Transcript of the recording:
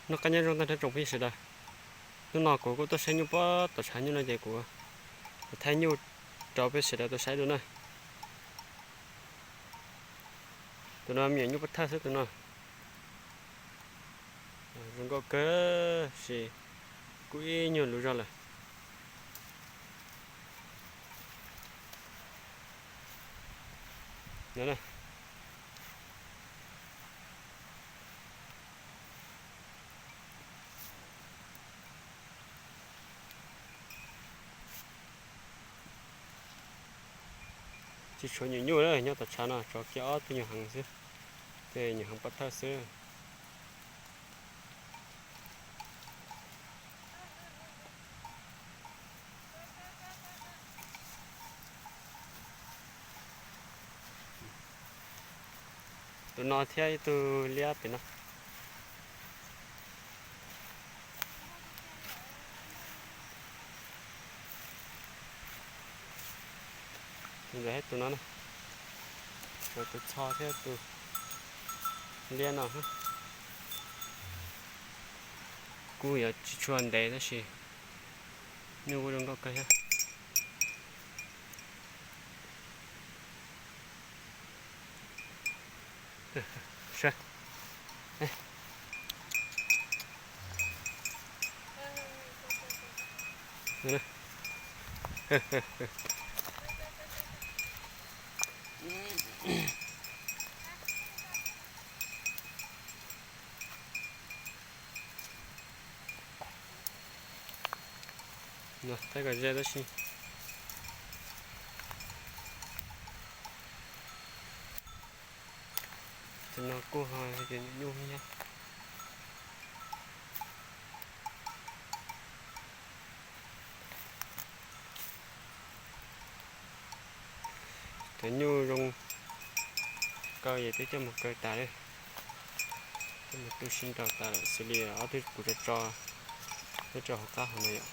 Noj qab nyob zoo tag nrho tsoom phooj ywg sawv daws. Hnub no kuv kuj tuaj saib nyuj puag tom tshav nyuj no ces kuv thaij nyuj rau peb sawv daws tau saib dua na. Tus no me nyuam nyuj pov thawj xwb tus no. Zoo nkauj kawg sis kuj ib nyuag lus zog lawm. Tsis tshuav nyuam nyuj na, nyob tom tshav no tshuav kiag ob tug nyuam heev xwb, tej nyuam heev pov thawj xwb. Tus no thiab ib tug liab pem no. Tus ntawd thiab tus no na, tus txho thiab tus liab no. Kuj yuav tsis tshua ntev tab sis nyuj kuj zoo nkauj kawg thiab. Thaij kom ze tab sis tus no kuj ho yog nyuam nyuj thiab. Cov nyuj zoo kaw ces twb coj mus kaw tas li, coj mus tu sib nraus tas lawm xws li ob tug kuv tso tso nyob rau hauv qab hauv no yom.